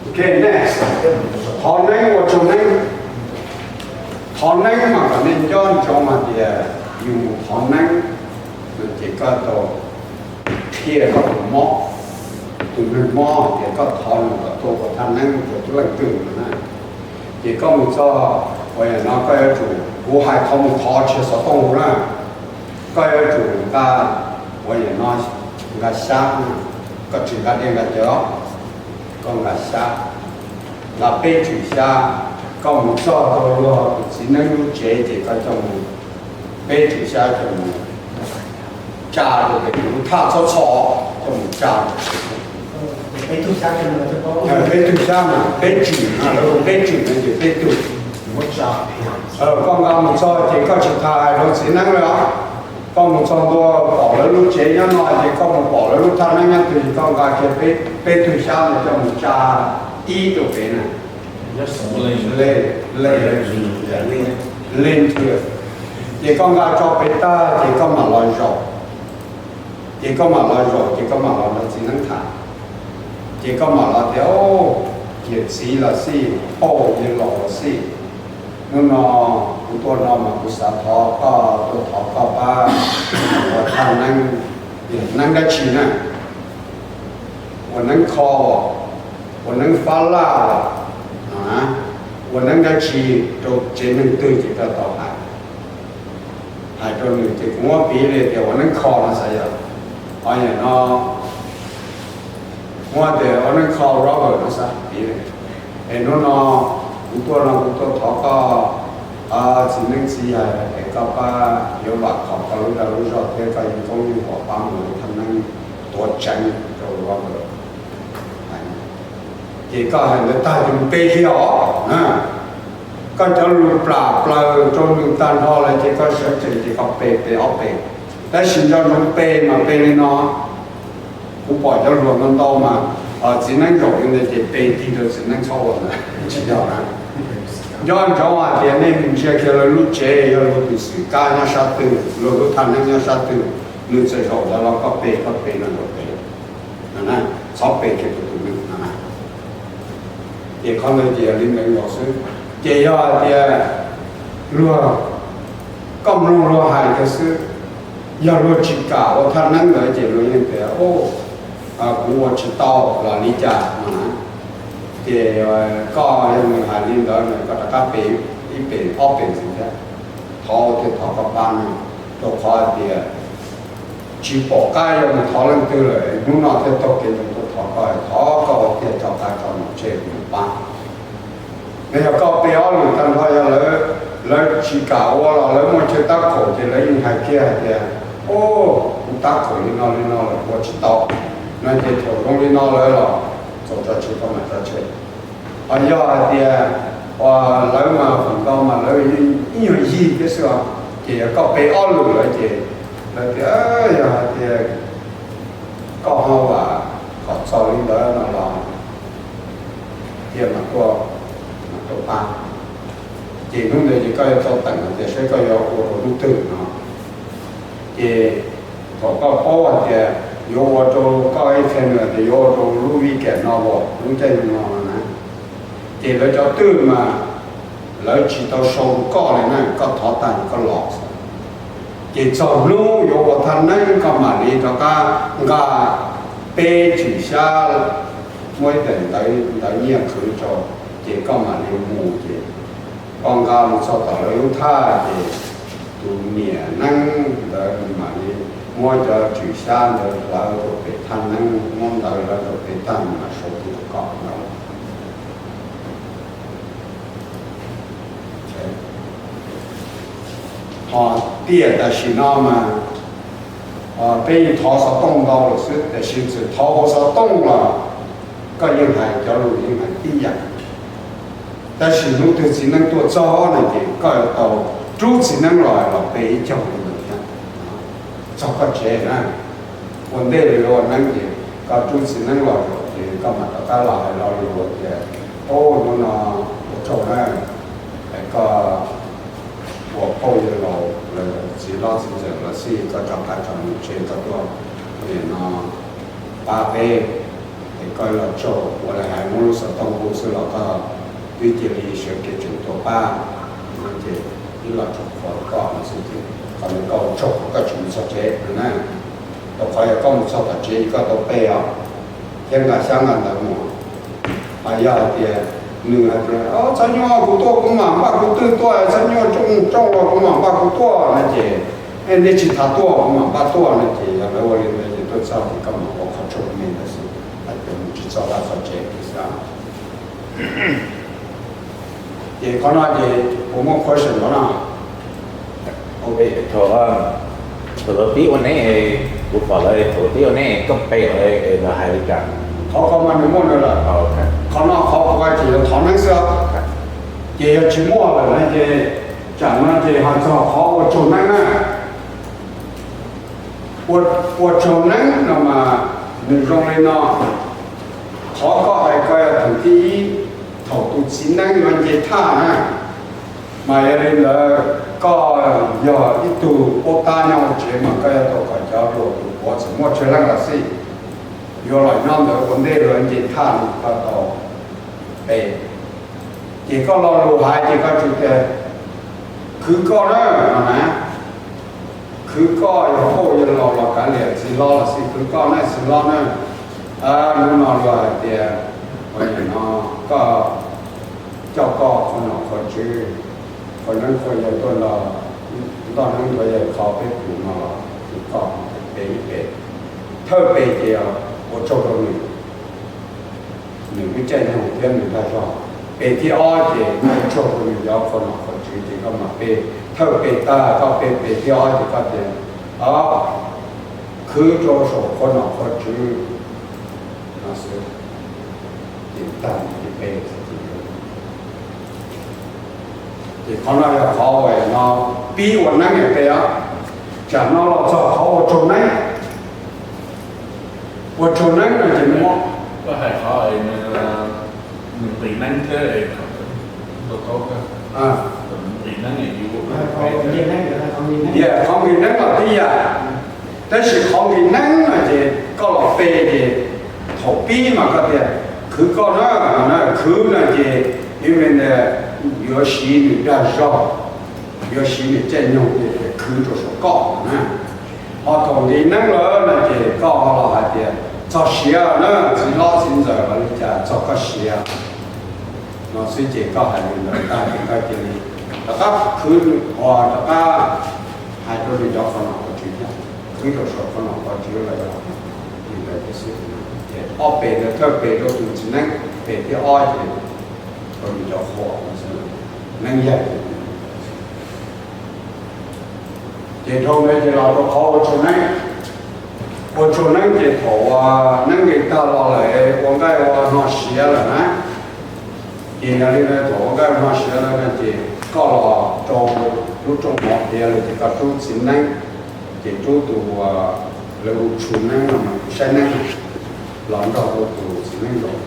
Ok, next, thov neeb ua tsaug neeb. Thov neeb mas kom nej nco ntsoov hais tias yus mus thov neeb no ces koj tau qhia koj tus mob, tus neeg mob hais tias koj thov nws kom tuaj ua thaj neeb rau tus leej twg no na. Ces koj mus txog uas yam no koj yuav tsum, kuv hais qhov mus thov tsis yog xov tooj na, koj yuav tsum nqa uas yam no, nqa xyab, koj tsis nqa dej nqa cawv, koj nqa xyab, nqa peb tswm xyab, koj mus txog rau luag tus txiv neeb lub tsev ces koj coj mus, peb tswm xyab coj mus tsa rau pem tus lub thaj txhob txhom, coj mus tsa rau pem. Peb tug xyab mas peb tswm, lawv hu peb tswm no ces peb tug. Koj nqa mus txog ces koj tsis tas hais rau txiv neeb lawm, koj mus txog ntua pom lawv lub tsev nyob no ces koj mus pom lawv lub thaj neeb nyob twg ces koj nqa kiag peb tug xyab ntawd coj mus tsa ib rau pem na. Leej twg, ces koj nqa tso pem tag ces koj mam los zaum. Ces koj mam los zaum ces koj mam los nrog txiv neeb tham. Ces koj mam los tias, Au, yawm txiv los xij, phauj yawg laus los xij, hnub no kuv tuaj no mas kuv xav thov koj tuaj thov koj pab ua thaj neeb, neeb dab tsi na, ua neeb kho, ua neeb fab laj, ua neeb dab tsi rau tsev neeg twg ces koj tau hais, hais rau nws ces kuv muab piv li tias ua neeb kho no xav yog, o yam no, muab tias ua neeb kho rubber no xav piv li. Es hnub no kuv tuaj no kuv tuaj thov koj txiv neeb txiv yaig es koj pab yuav vam khom koj lub dag lub zog thiab koj yeej koob yeej pom pab mus ua thaj neeb tuav tseev rau rubber. Ces koj hais ntawd tag ces nws pe kiag os. Koj cov lus plam plaws rau nws tag nrho lawm ces koj sawv tsees ces koj pe pe ob pe. Tab sis nco ntsoov pe mas pe li no, kuv pom cov hluas ntau ntau mas txiv neeb zaum li ntawd ces pe tig rau txiv neeb txhob ua ntawd, tsis yog na. Nco ntsoov hais tias nej mus ntsia kiag lawv lub tsev yog luag tus xwm kab nyob sab twg, luag lub thaj neeb nyob sab twg, nws txawm zaum ntawd los koj pe, koj pe no zaum pem, txhob pe kiag rau tus neeg no na. Ces qhov ntawd ces yog li ntawd nkaus xwb. Ces yog hais tias luag, koj mloog luag hais kiag xwb, yog luag tsis kam ua thaj neeb ntawd ces luag yeej tias, Kuv ua tsis tau los li cas no na. Ces koj yog nws hais li ntawd no koj rov qab pe ib pem ob pem ntxiv thiab, thov ua thiaj thov koj pab no, rau qhov hais tias tsis pom qab yuav mus thov leej twg lawm, hnub no thiaj taug kev ntoo tuaj thov koj, thov koj ua tiag tso qab tso mus tseg kuv mus pab. No yog koj pe ob lwm tag nrho yog lawv tsis kam ua los lawv muaj chaw tab kaum ces lawv yeej hais kiag hais tias, Au, kuv tab kaum li no li no lawm ua tsis tau. No ces thaum zoo li no lawm los txaus tso tseg koj mam tso tseg. Ho yog hais tias lawv mas feem ntau mas lawv ib nyuag yig thiab xwb os, ces yog koj pe ob lwm lawm ces lawv tias, Yog hais tias koj ho vam khom txaus li ntawd no los cia mam tuaj, mam tuaj pab. Ces hnub ntawd ces koj yuav tau teem hais tias saib koj yuav ua rau hnub twg no. Ces thaum koj paub hais tias yuav ua rau, koj ib qhia nws tias yuav ua rau lub weekend no as, lub caij no no na, ces lawv cov twg mas lawv tsis tau sau rau koj li na, koj thov tag koj los xwb. Ces txog hnub yuav ua thaj neeb koj mam li rov qab nqa peb tswm xyab, muaj ib tais ntawv nyiaj qhwv rau, ces koj mam li mus ces koj nqa mus txog tom lawv lub thaj ces tus niam neeb ntawd mam li muab cov tswm xyab ntawd hlawv rau pem thaj neeb, muab ntawv hlawv rau pem thaj neeb mas sau rau koj no. Ho tiam tam sim no mas peb yeej thov xov tooj ntau lawm xwb, tiam sis txawm thov ua xov tooj los koj yeej hais cov lus yeej hais tib yam. Tab sis hnub twg txiv neeb tuaj txog no ces koj yuav tau rub txiv neeb los, los pe ib caug li ntawd thiab. Txog koj tsev na, ua ntej yuav ua neeb ces koj rub txiv neeb los zaum ces koj mam rov qab los hais lo lus tias, Au, hnub no ua tsaug na, es koj ua phauj yawg laus los txiv hlob txiv ntxawm los xij, koj rov qab tso mus tseg koj tuaj, nim no pab peb, es koj los tsaug ua li hais, muab lub xov tooj xwb los koj twb cia li sawv kev tseem tuaj pab, ces ib los tsuas qhuas koj no xwb ces qhov no koj ua tsaug qhov koj tsis mus txog tsev no na. Rau qhov yog koj mus txog tom tsev koj tau pe os, thiab nqa xyab nqa ntawv mus. Hos yog hais tias nws hais tias txhob nyuaj, kuv tuaj kuv mam npaj kuv twj tuaj, txhob nyuaj, rooj los kuv mam npaj kuv tuaj no ces, nej tsis tas tuaj kuv mam npaj tuaj no ces yog lawv ua li ntawd ces tuaj txog ces koj mam ua qhov tsaug me ntawd xwb, hais tias mus tsis txog vaj txog tsev xwb. Ces qhov no ces kuv muaj question no no. Thaum, thaum lawv pib ua neeb, kuv pom lawv thaum lawv pib ua neeb koj pe lawv, lawv hais li cas? Qhov ko mas nws muaj nws lawm. Qhov no qhov kuv hais ces yog thov neeb xwb. Ces yog tsis muaj lawm no ces tsam no ces ho txog qhov ua tsaug neeb na. Ua tsaug neeb no mas nws zoo li no. Qhov koj hais ko yog thaum thib ib, thaum tus txiv neeb yuav nce thaj na. Mas yog li ntawd koj yog ib tug pab tab nyob hauv tsev mas koj yuav tau kom cov hluas tus puav txawm muaj tsawg leej los xij, yuav los nyob ntawd ua ntej lawv nce thaj no koj tau pe. Ces koj lo lus hais ces koj tsuas tias khwv koj na no na. Khwv koj yog poj yog laus los kav liam, txiv hlob los xij, khwv koj na txiv hlob na. Hnub no luag hais tias ua nim no koj coj koj qhov nom qhov tswv, qhov neeb qhov yaig tuaj nrog, ntoj neeb ntog yaig kho peb pum no los khwv koj pe ib pe. Thawj pe ces ua tsaug rau nws, nws lub caij nyoog thiab nws dag zog. Pe thib ob ces ua tsaug rau nws cov qhov nom qhov tswv ces koj mam pe. Thawj pe tag koj pe pe thib ob ces koj tias, o, khwv rau saum qhov nom qhov tswv no xwb. Ces tag ces pe. Ces qhov no yog qhov uas no pib ua neeb peb os. Tsam no los txog qhov ua tsaug neeb. Ua tsaug neeb no ces muab, nqis neeb thiab, nqis neeb, qhov nqis neeb los tib yam. Tab sis qhov nqis neeb no ces koj los pe ces thaum pib mas koj tias khwv koj na, khwv no ces yuav me ntawd yuav siv nws dag zog, yuav siv nws caij nyoog ces khwv rau saum koj na. Ho thaum nqis neeb lawm no ces koj ho los hais tias txog siav na, txiv hlob txiv ntxawm los li cas txog koj siav no xwb ces koj hais li ntawd tag ces koj cia li rov qab khwv, rov qab hais rau nws cov qhov nom qhov tswv thiab, khwv rau saum qhov nom qhov tswv los yog li ntawd xwb. Ces ob pe ntawd thawj pe rau tus txiv neeb, pe thib ob ces rau nws cov qhua, neeb yaig. Ces dhau ntawd ces los rau qhov ua tsaug neeb. Ua tsaug neeb ces thaum neeb nqis tag los lawm ua nqaij ua hno siav lawm na. Ces yog li ntawd thaum ua nqaij ua hno siav lawm no ces koj los rau lub rooj mov tiav lawm ces koj rub txiv neeb, ces rub tus, lawv hu tshus neeb no mas tus saib neeb los nrog rau tus txiv neeb zaum.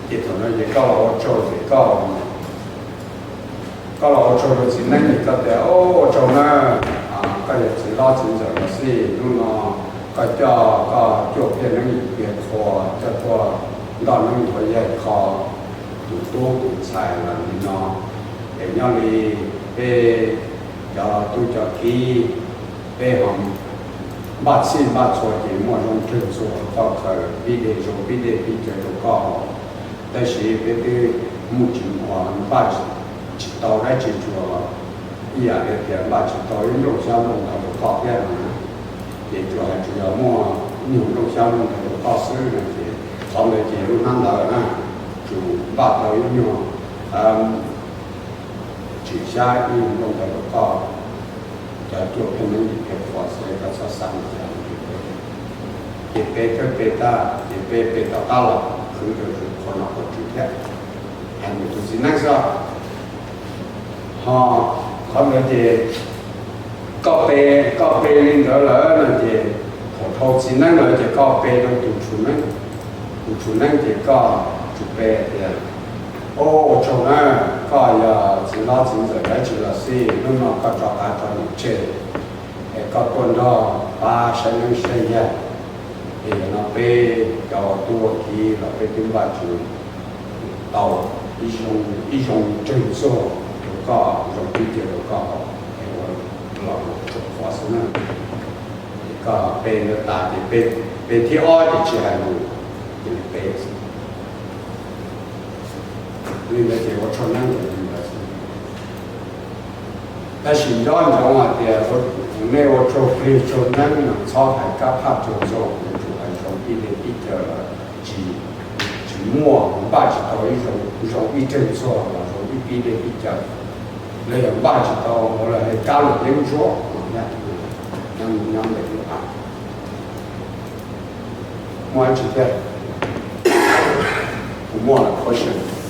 Ces thaum no ces koj los ua tsaug ces koj, koj los ua tsaug rau txiv neeb ces koj tias, o, ua tsaug na, koj yog txiv hlob txiv ntxawm los xij, hnub no koj coj koj cuaj phiaj neeb yim phiaj qhua coj tuaj ntoj neeb nthuav yaig kho tus tub tus ntxhais los li no, es nyob li peb cov tub cov kiv, peb ho npaj txhij npaj txhua ces muaj zoo nrwg txhua, koj khaws pib dej zoo pib dej pib cawv rau koj. Tab sis peb twb muaj tsis, npaj tsis tau dab tsi, tsuas ib yam li tias npaj tsis tau ib nplooj xyab nplooj ntawv rau koj thiab no. Ces tsuas hais tsuas yog muaj ib nyuag nplooj xyab nplooj ntawv rau koj xwb no ces qhov ntawd ces lub hnab ntawd na, tsuas npaj tau ib nyuag tswm xyab ib nyuag nplooj ntawv rau koj. Cov cuaj phiaj neeb yim phiaj qhua xwb, koj txhob xav li cas. Ces pe thawj pe tag ces pe pe tom qab los khwv rau qhov nom qhov tswv thiab, hais mus tus txiv neeb xwb. Ho qhov ntawd ces koj pe, koj pe li ntawd lawm no ces thaum dhau txiv neeb lawm ces koj pe rau tus tshus neeb. Tus tshus neeb ces koj tsuas pe tias, o, ua tsaug na, koj yog txiv hlob txiv ntxawm dab tsi los xij, hnub no koj rov qab rau nws tseg es koj tuaj nrog pab saib neeb saib yaig. Es yog no peb cov tub kiv los peb twb npaj tsis tau ib zoo, ib zoo tseg txuag rau koj, zoo tib cia rau koj, es ua los rau qhov xwb na. Koj pe ntawd tas ces pe, pe thib ob ces tsis hais lus, ces pe xwb. Li ntawd ces ua tsho neeb li ntawd xwb. Tab sis nco ntsoov hais tias nej ua tsho plig tsho neeb mas txhob hais kab phaj tsho txog, yuav tsum hais zoo ib pliag tib caw los tsis, tsis muaj, npaj tsis tau ib zoo, zoo ib tseg txuag los zoo ib pliag tib caw, los yog npaj tsis tau los hais kab los yeeb ntsuab, nyob nyob ntawm lub a. Muaj dab tsi thiab? Kuv muaj lawm question.